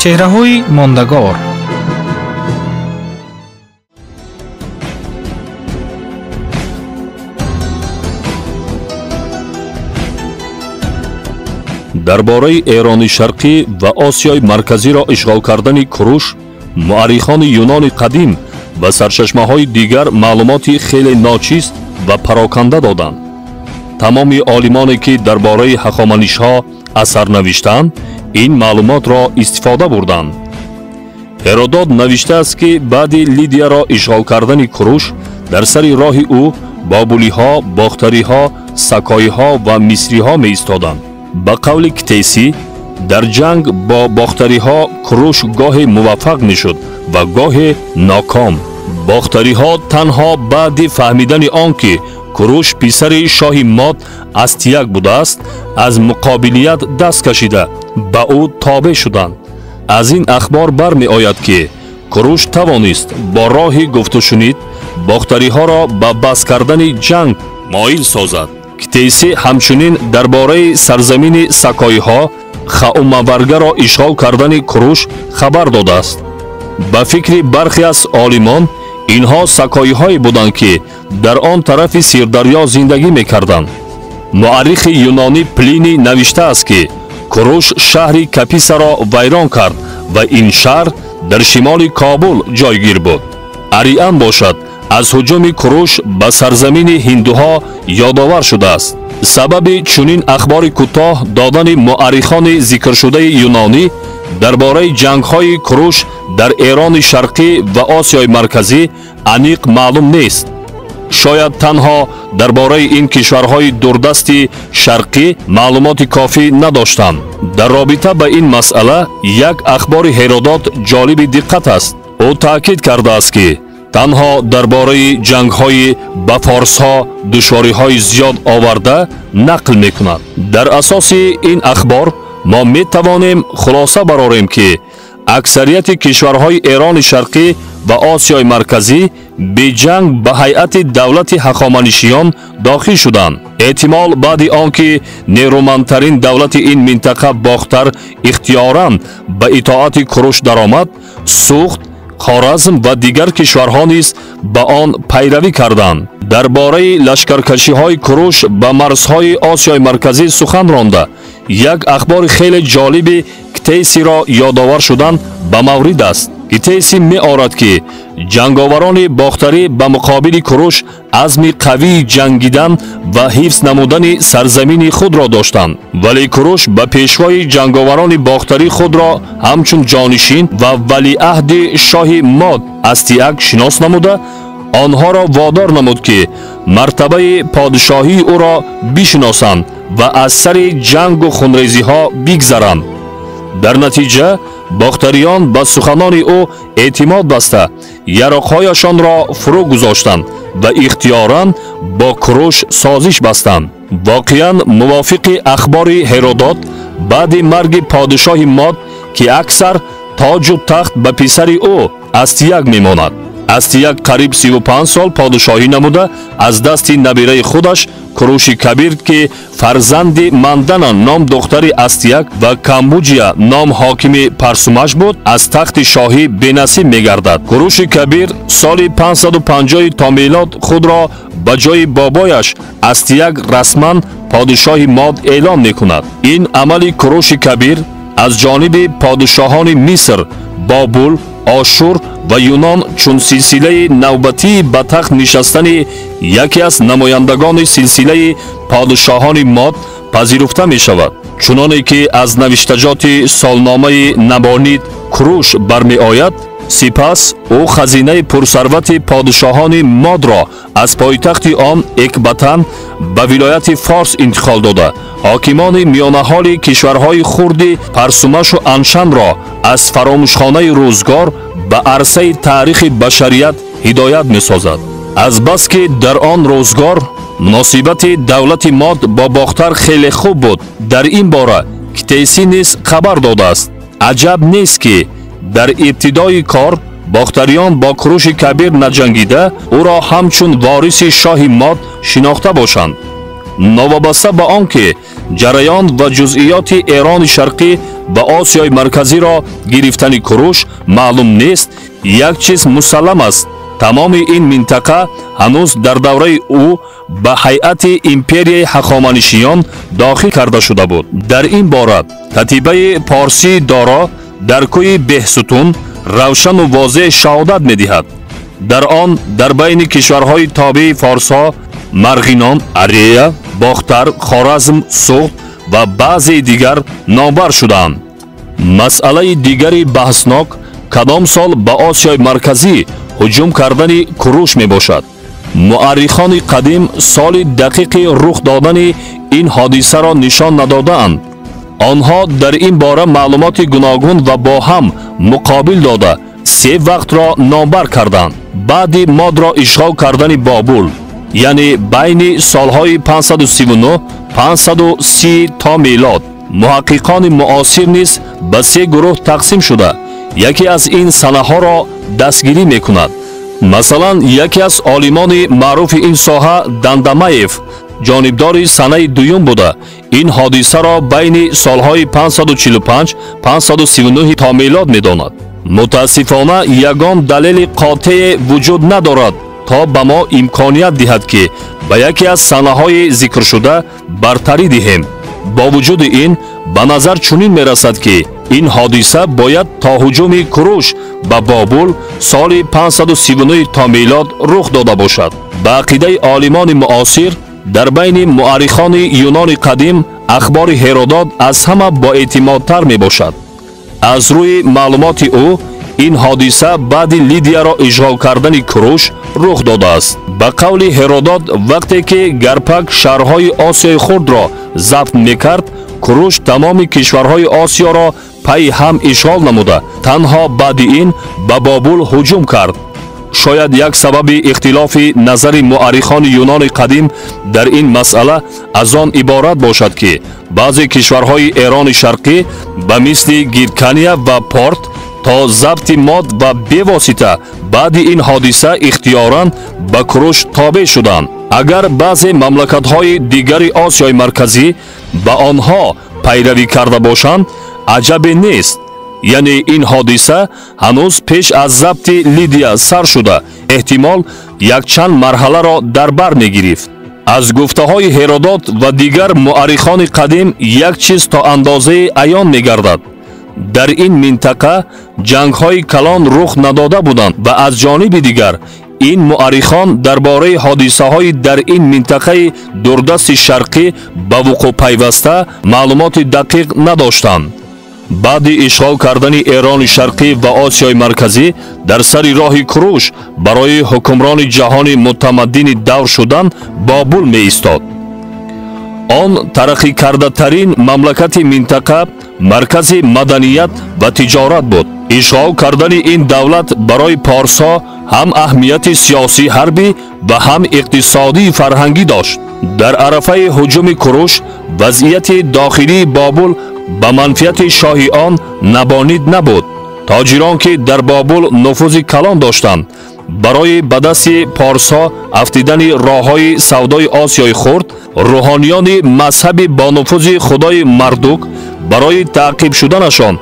Чеҳраҳои мондагор. Дар бораи Эрони Шарқӣ ва Осиёи Марказиро ишғол кардани Куруш, муаррихони Юнони қадим ва сарчашмаҳои дигар маълумоти хеле ночиз ва пароканда доданд. Тамоми олимоне ки дар бораи ҳахоманишҳо асар навиштанд, ин маълумотро истифода бурданд. Ҳеродот навиштааст, ки баъди Лидияро ишғол кардани Куруш дар сари роҳи ӯ бобулиҳо, бохтариҳо, сакоиҳо ва мисриҳо меистоданд. Ба қавли Ктесӣ, дар ҷанг бо бохтариҳо Куруш гоҳе муваффақ мешуд ва гоҳе ноком. Бохтариҳо танҳо баъди фаҳмидани он ки Куруш писари шоҳи Мод Астияк будааст, аз муқобилият даст кашида ба ӯ тобеъ шуданд. Аз ин ахбор бармеояд, ки Куруш тавонист бо роҳи гуфтушунид бохтариҳоро ба бас кардани ҷанг моил созад. Ктесӣ ҳамчунин дар бораи сарзамини сакоиҳо Хаумаваргаро ишғол кардани Куруш хабар додааст. Ба фикри бархе аз олимон, инҳо сакоиҳое буданд, ки дар он тарафи Сирдарё зиндагӣ мекарданд. Муаррихи юнонӣ Плини навиштааст, ки Куруш шаҳри Каписаро вайрон кард ва ин шаҳр дар шимоли Кобул ҷойгир буд. Ариан бошад, аз ҳуҷуми Куруш ба сарзамини ҳиндуҳо ёдовар шудааст. Сабаби чунин ахбори кӯтоҳ додани муаррихони зикршудаи юнонӣ дар бораи ҷангҳои Куруш дар Эрони Шарқӣ ва Осиёи Марказӣ аниқ маълум нест. Шояд танҳо дар бораи ин кишварҳои дурдасти шарқӣ маълумоти кофӣ надоштанд. Дар робита ба ин масъала як ахбори Ҳеродот ҷолиби диққат аст. Ӯ таъкид кардааст, ки танҳо дар бораи ҷангҳои ба форсҳо душвориҳои зиёд оварда нақл мекунад. Дар асоси ин ахбор мо метавонем хулоса барорем, ки аксарияти кишварҳои Эрони Шарқӣ ва Осиёи Марказӣ беҷанг ба ҳайати давлати ҳахоманишиён дохил шуданд. Эҳтимол баъди он ки нерӯмандтарин давлати ин минтақа Бохтар ихтиёран ба итоати Куруш даромад, Суғд, Хоразм ва дигар кишварҳо низ ба он пайравӣ карданд. Дар бораи лашкаркашиҳои Куруш ба марзҳои Осиёи Марказӣ сухан ронда, як ахбори хеле ҷолиби Ктесиро ёдовар шудан ба маврид аст. Ктеси меорад, ки ҷанговарони бохтарӣ ба муқобили Куруш азми қавии ҷангидан ва ҳифз намудани сарзамини худро доштанд, вале Куруш ба пешвои ҷанговарони бохтарӣ худро ҳамчун ҷонишин ва валиаҳди шоҳи Мод Астияк шинос намуда, онҳоро водор намуд, ки мартабаи подшоҳии ӯро бишиносанд ва аз сари ҷангу хунрезиҳо бигзаранд. Дар натиҷа бохтариён ба суханони ӯ эътимод баста, яроқҳояшонро фурӯ гузоштанд ва ихтиёран бо Куруш созиш бастанд. Воқеан мувофиқи ахбори Ҳеродот, баъди марги подшоҳи Мод, ки аксар тоҷу тахт ба писари ӯ Астияк мемонад. Астияк қариб 35 сол подшоҳӣ намуда, аз дасти набираи худаш Куруши Кабир, ки фарзанди Мандана ном духтари Астияк ва Камбуҷия ном ҳокими Парсумаш буд, аз тахти шоҳӣ бенасиб мегардад. Куруши Кабир соли 550 то мелод худро ба ҷои бобояш Астияк расман подшоҳи Мод эълон мекунад. Ин амали Куруши Кабир аз ҷониби подшоҳони Миср, Бобул, Ошур ва Юнон чун силсилаи навбатии ба тахт нишастани яке аз намояндагони силсилаи подшоҳони Мод пазируфта мешавад. Чуноне ки аз навиштаҷоти солномаи Набонид Куруш бармеояд, сипас ӯ хазинаи пурсарвати подшоҳони Модро аз пойтахти он Экбатан ба вилояти Форс интиқол дода, ҳокимони миёнаҳоли кишварҳои хурди Парсумашу Аншанро аз фаромӯшхонаи рӯзгор ба арсаи таърихи башарият ҳидоят месозад. Азбаски дар он рӯзгор муносибати давлати Мод бо Бохтар хеле хуб буд, дар ин бора Ктесӣ низ хабар додааст. Аҷаб нест, ки дар ибтидои кор бохтариён бо Куруши Кабир наҷангида, ӯро ҳамчун вориси шоҳи Мод шинохта бошанд. Новобаста ба он ки ҷараён ва ҷузъиёти Эрони Шарқӣ ва Осиёи Марказиро гирифтани Куруш маълум нест, як чиз мусаллам аст: тамоми ин минтақа ҳанӯз дар давраи ӯ ба ҳайати империяи ҳахоманишиён дохил карда шуда буд. Дар ин бора катибаи порсии Доро дар кӯи Беҳсутун равшану возеҳ шаҳодат медиҳад. Дар он дар байни кишварҳои тобеи форсҳо Марғинон, Арея, Бохтар, Хоразм, Суғд ва баъзеи дигар номбар шудаанд. Масъалаи дигари баҳснок кадом сол ба Осиёи Марказӣ ҳуҷум кардани Куруш мебошад. Муаррихони қадим соли дақиқи рух додани ин ҳодисаро нишон надодаанд. Онҳо дар ин бора маълумоти гуногун ва бо ҳам муқобил дода се вақтро номбар карданд. Баъди Модро ишғол кардани Бобул, яъне байни солҳои 539-530 то мелод, муҳаққиқони муосир низ ба се гурӯҳ тақсим шуда, яке аз ин санаҳоро дастгирӣ мекунад. Масалан, яке аз олимони маъруфи ин соҳа Дандамаев ҷонибдори санаи дуюм буда, ин ҳодисаро байни солҳои 545-539 то мелод медонад. Мутаассифона, ягон далели қотеъе вуҷуд надорад то ба мо имконият диҳад, ки ба яке аз санаҳои зикршуда бартарӣ диҳем. Бо вуҷуди ин ба назар чунин мерасад, ки ин ҳодиса бояд то ҳуҷуми Куруш ба Бобул соли 539 то мелод рух дода бошад. Ба ақидаи олимони муосир, дар байни муаррихони Юнони қадим ахбори Ҳеродот аз ҳама боэътимодтар мебошад. Аз рӯи маълумоти ӯ ин ҳодиса баъди Лидияро ишғол кардани Куруш рух додааст. Ба қавли Ҳеродот, вақте ки Гарпак шаҳрҳои Осиёи хурдро забт мекард, Куруш тамоми кишварҳои Осиёро пайи ҳам ишғол намуда, танҳо баъди ин ба Бобул ҳуҷум кард. Шояд як сабаби ихтилофи назари муаррихони Юнони қадим дар ин масъала аз он иборат бошад, ки баъзе кишварҳои Эрони Шарқӣ ба мисли Гиркания ва Порт то забти Мод ва бевосита баъди ин ҳодиса ихтиёран ба Куруш тобеъ шуданд. Агар баъзе мамлакатҳои дигари Осиёи Марказӣ ба онҳо пайравӣ карда бошанд, аҷабе нест. Яъне ин ҳодиса ҳанӯз пеш аз забти Лидия сар шуда, эҳтимол якчанд марҳаларо дар бар мегирифт. Аз гуфтаҳои Ҳеродот ва дигар муаррихони қадим як чиз то андозае аён мегардад. Дар ин минтақа ҷангҳои калон рух надода буданд ва аз ҷониби дигар ин муаррихон дар бораи ҳодисаҳои дар ин минтақаи дурдасти шарқӣ ба вуқӯъ пайваста маълумоти дақиқ надоштанд. Баъди ишғол кардани Эрони Шарқӣ ва Осиёи Марказӣ дар сари роҳи Куруш барои ҳукмрони ҷаҳони мутамаддини давр шудан Бобул меистод. Он тараққикардатарин мамлакати минтақа, маркази маданият ва тиҷорат буд. Ишғол кардани ин давлат барои порсҳо ҳам аҳамияти сиёсӣ ҳарбӣ ва ҳам иқтисодии фарҳангӣ дошт. Дар арафаи ҳуҷуми Куруш вазъияти дохилии Бобул ба манфиати шоҳи он Набонид набуд. Тоҷирон, ки дар Бобул нуфузи калон доштанд, барои ба дасти порсҳо афтидани роҳҳои савдои Осиёи хурд, рӯҳониёни мазҳаби бонуфузи худои Мардук барои таъқиб шуданашон,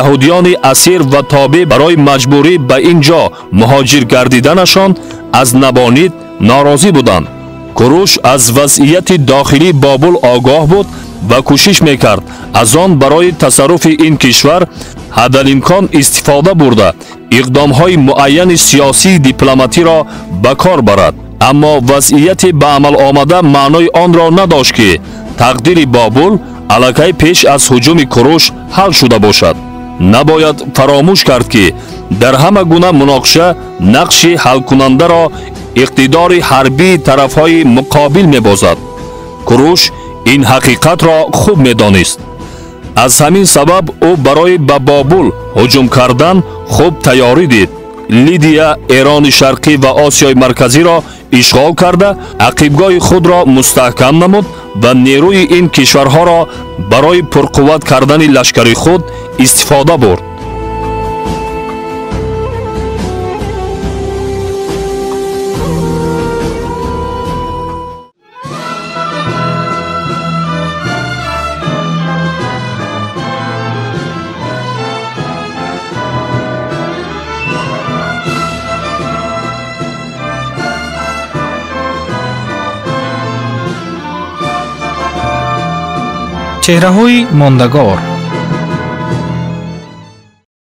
яҳудиёни асир ва тобеъ барои маҷбурӣ ба ин ҷо муҳоҷир гардиданашон аз Набонид норозӣ буданд. Куруш аз вазъияти дохилии Бобул огоҳ буд ва кӯшиш мекард аз он барои тасарруфи ин кишвар ҳадалимкон истифода бурда, иқдомҳои муайяни сиёсии дипломатиро ба кор барад. Аммо вазъияти ба амал омада маънои онро надошт, ки тақдири Бобул аллакай пеш аз ҳуҷуми Куруш ҳал шуда бошад. Набояд фаромӯш кард, ки дар ҳама гуна муноқиша нақши ҳалкунандаро иқтидори ҳарбии тарафҳои муқобил мебозад. Куруш ин ҳақиқатро хуб медонист. Аз ҳамин сабаб ӯ барои ба Бобул ҳуҷум кардан хуб тайёрӣ дид. Лидия, Эрони Шарқӣ ва Осиёи Марказиро ишғол карда, ақибгоҳи худро мустаҳкам намуд ва нерӯи ин кишварҳоро барои пурқувват кардани лашкари худ истифода бурд. Чеҳраҳои мондагор.